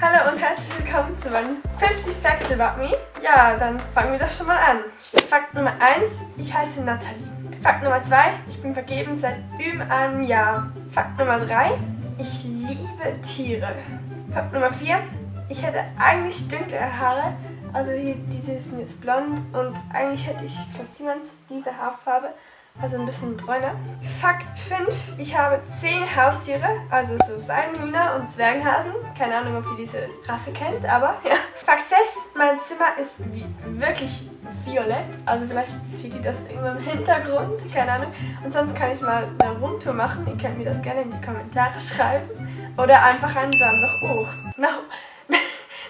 Hallo und herzlich willkommen zu meinen 50 Facts About Me. Ja, dann fangen wir doch schon mal an. Fakt Nummer 1, ich heiße Nathalie. Fakt Nummer 2, ich bin vergeben seit über einem Jahr. Fakt Nummer 3, ich liebe Tiere. Fakt Nummer 4, ich hätte eigentlich dunklere Haare, also hier, diese sind jetzt blond und eigentlich hätte ich fast diese Haarfarbe, also ein bisschen bräuner. Fakt 5, ich habe 10 Haustiere, also so Seidenhühner und Zwergenhasen. Keine Ahnung, ob ihr diese Rasse kennt, aber ja. Fakt 6, mein Zimmer ist wirklich violett, also vielleicht sieht ihr das irgendwo im Hintergrund, keine Ahnung. Und sonst kann ich mal eine Rundtour machen, ihr könnt mir das gerne in die Kommentare schreiben. Oder einfach einen Daumen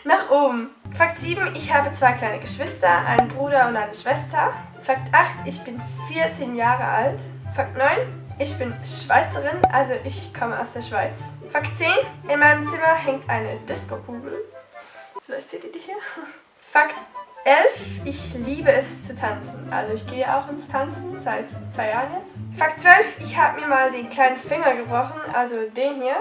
nach oben. Fakt 7, ich habe 2 kleine Geschwister, einen Bruder und eine Schwester. Fakt 8, ich bin 14 Jahre alt. Fakt 9, ich bin Schweizerin, also ich komme aus der Schweiz. Fakt 10, in meinem Zimmer hängt eine Disco-Kugel. Vielleicht seht ihr die hier. Fakt 11, ich liebe es zu tanzen. Also ich gehe auch ins Tanzen, seit 2 Jahren jetzt. Fakt 12, ich habe mir mal den kleinen Finger gebrochen, also den hier.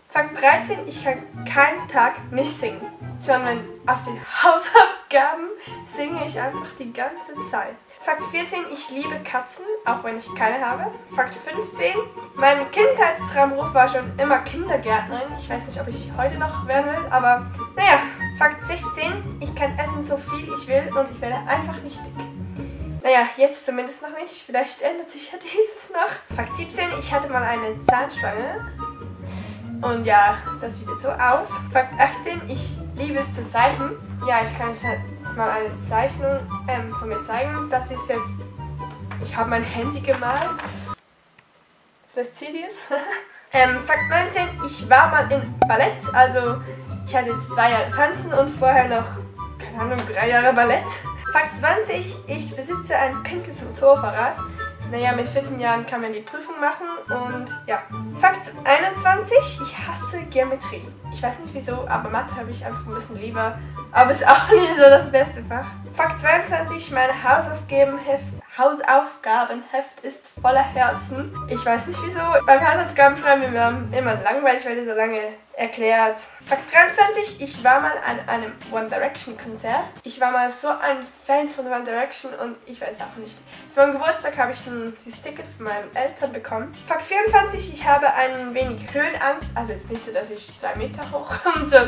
Fakt 13, ich kann keinen Tag nicht singen. Schon wenn auf den Hausaufgaben singe ich einfach die ganze Zeit. Fakt 14, ich liebe Katzen, auch wenn ich keine habe. Fakt 15, mein Kindheitstraumberuf war schon immer Kindergärtnerin. Ich weiß nicht, ob ich heute noch werden will, aber naja. Fakt 16, ich kann essen so viel ich will und ich werde einfach nicht dick. Naja, jetzt zumindest noch nicht. Vielleicht ändert sich ja dieses noch. Fakt 17, ich hatte mal eine Zahnspange. Und ja, das sieht jetzt so aus. Fakt 18, ich liebe es zu zeichnen. Ja, ich kann euch jetzt mal eine Zeichnung von mir zeigen. Das ist jetzt, ich habe mein Handy gemalt. Vielleicht seht ihr es. Fakt 19, ich war mal in Ballett. Also ich hatte jetzt 2 Jahre Tanzen und vorher noch, keine Ahnung, 3 Jahre Ballett. Fakt 20, ich besitze ein pinkes Motorfahrrad. Naja, mit 14 Jahren kann man die Prüfung machen und ja. Fakt 21, ich hasse Geometrie. Ich weiß nicht wieso, aber Mathe habe ich einfach ein bisschen lieber. Aber ist auch nicht so das beste Fach. Fakt 22, mein Hausaufgabenheft ist voller Herzen. Ich weiß nicht wieso. Beim Hausaufgabenschreiben immer langweilig, weil die so lange erklärt. Fakt 23, ich war mal an einem One Direction Konzert. Ich war mal so ein Fan von One Direction und ich weiß auch nicht. Zu meinem Geburtstag habe ich dieses Ticket von meinen Eltern bekommen. Fakt 24, ich habe ein wenig Höhenangst. Also jetzt nicht so, dass ich 2 Meter hoch und so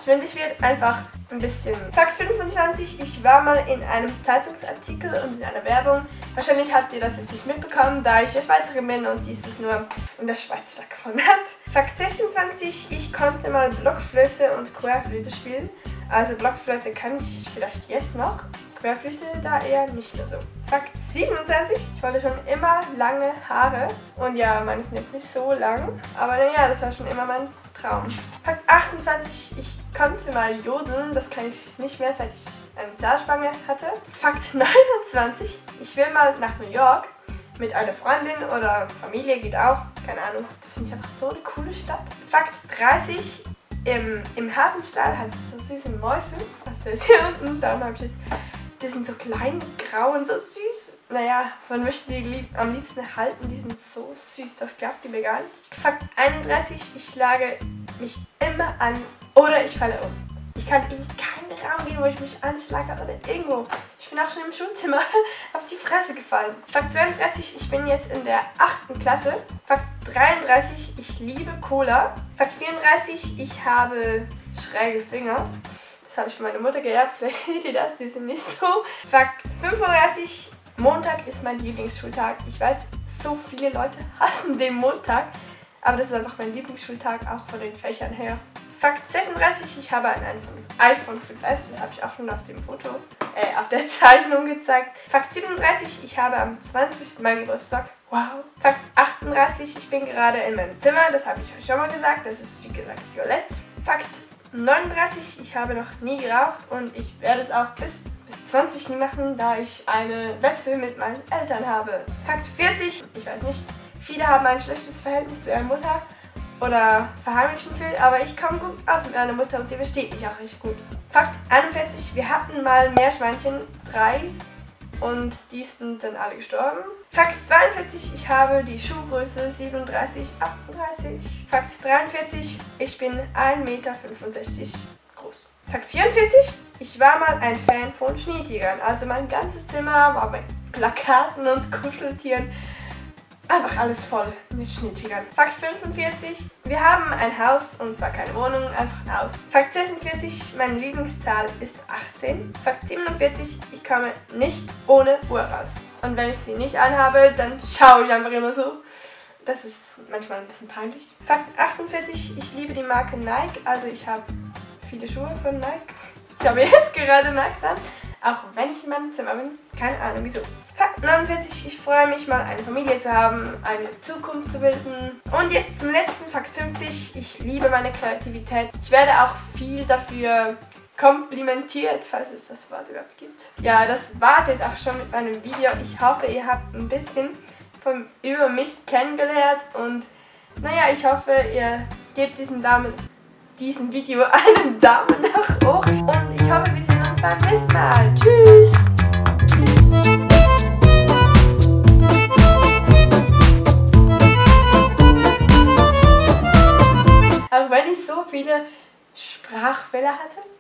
schwindelig wird. Einfach ein bisschen. Fakt 25, ich war mal in einem Zeitungsartikel und in einer Werbung. Wahrscheinlich habt ihr das jetzt nicht mitbekommen, da ich ja Schweizerin bin und dieses nur in der Schweiz stattgefunden hat. Fakt 26, ich konnte mal Blockflöte und Querflöte spielen. Also Blockflöte kann ich vielleicht jetzt noch, Querflöte da eher nicht mehr so. Fakt 27, ich wollte schon immer lange Haare. Und ja, meine sind jetzt nicht so lang, aber naja, das war schon immer mein Traum. Fakt 28, ich konnte mal jodeln, das kann ich nicht mehr, seit ich eine Zahnspange hatte. Fakt 29, ich will mal nach New York mit einer Freundin oder Familie, geht auch, keine Ahnung. Das finde ich einfach so eine coole Stadt. Fakt 30, im Hasenstall hat es so süße Mäuse. Also der ist hier unten, darum habe ich jetzt, die sind so klein, grau und so süß. Naja, man möchte die am liebsten halten, die sind so süß, das glaubt ihr mir gar nicht. Fakt 31, ich schlage mich immer an oder ich falle um. Ich kann in keinen Raum gehen, wo ich mich anschlage oder irgendwo. Ich bin auch schon im Schulzimmer auf die Fresse gefallen. Fakt 32, ich bin jetzt in der 8. Klasse. Fakt 33, ich liebe Cola. Fakt 34, ich habe schräge Finger. Das habe ich von meiner Mutter geerbt, vielleicht seht ihr das, die sind nicht so. Fakt 35, Montag ist mein Lieblingsschultag. Ich weiß, so viele Leute hassen den Montag, aber das ist einfach mein Lieblingsschultag, auch von den Fächern her. Fakt 36, ich habe ein iPhone 5S, das habe ich auch schon auf dem Foto, auf der Zeichnung gezeigt. Fakt 37, ich habe am 20. Mai Geburtstag. Wow. Fakt 38, ich bin gerade in meinem Zimmer, das habe ich euch schon mal gesagt, das ist wie gesagt violett. Fakt 39, ich habe noch nie geraucht und ich werde es auch bis 20 nie machen, da ich eine Wette mit meinen Eltern habe. Fakt 40, ich weiß nicht, viele haben ein schlechtes Verhältnis zu ihrer Mutter oder verheimlichen will, aber ich komme gut aus mit meiner Mutter und sie versteht mich auch richtig gut. Fakt 41, wir hatten mal Meerschweinchen, 3 und die sind dann alle gestorben. Fakt 42, ich habe die Schuhgröße 37, 38. Fakt 43, ich bin 1,65 Meter groß. Fakt 44, ich war mal ein Fan von Schneetigern. Also mein ganzes Zimmer war mit Plakaten und Kuscheltieren. Einfach alles voll mit Schneetigern. Fakt 45, wir haben ein Haus, und zwar keine Wohnung, einfach ein Haus. Fakt 46, meine Lieblingszahl ist 18. Fakt 47, ich komme nicht ohne Uhr raus. Und wenn ich sie nicht anhabe, dann schaue ich einfach immer so. Das ist manchmal ein bisschen peinlich. Fakt 48, ich liebe die Marke Nike, also ich habe viele Schuhe von Nike. Ich habe jetzt gerade Nikes an, auch wenn ich in meinem Zimmer bin. Keine Ahnung wieso. Fakt 49, ich freue mich mal eine Familie zu haben, eine Zukunft zu bilden. Und jetzt zum letzten, Fakt 50, ich liebe meine Kreativität. Ich werde auch viel dafür komplimentiert, falls es das Wort überhaupt gibt. Ja, das war es jetzt auch schon mit meinem Video. Ich hoffe, ihr habt ein bisschen über mich kennengelernt und naja, ich hoffe, ihr gebt diesem Video einen Daumen nach hoch und ich hoffe, wir sehen uns beim nächsten Mal. Tschüss! Auch wenn ich so viele Sprachfehler hatte.